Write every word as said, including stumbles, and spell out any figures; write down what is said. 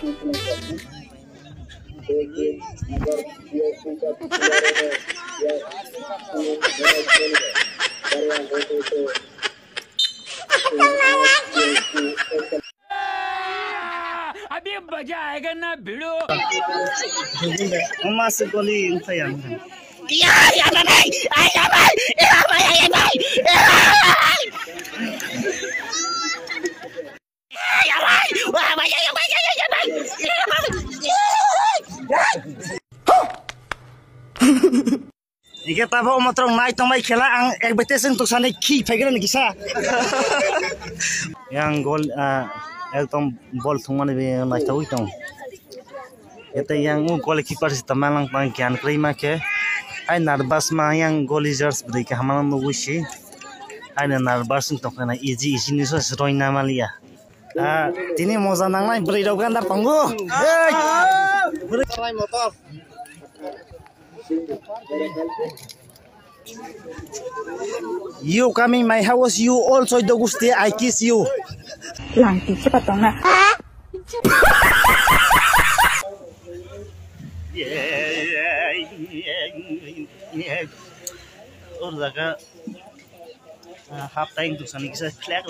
अभी मजा आएगा ना भिड़ो। Uma se goli wngkha ya. Ya, ya, bai, bai. Ay, ya, bai. Ya, bai, ya, bai. Ya, bai. Ya, bai. Wa, bai, ya, ya, bai, ya, ya, ya, bai. Ya, bai. Ike tabo omo trok nai tongbai khela ang ek bete seng toksani khi phaigra ni kisa. Yang gol, ah, ekdom bol thwngmani be naithawi tong. Ete yang o goalkeeper si tama lang pang gyan kwrwi ma khe. Hai nervous ma yang goal leaders bwrwi kaham ma nugwi si. Hai nervous wng tongkha na easy easy ni so se roina maliya. Ah, tini moja nangnai bwrwi rok ganda tongo. Hey! Bwrwi motor. You coming my house, you also dogusti, I kiss you. Langti cepat dong, nak. Ur jaga, ah, half time tu sani kisa flag.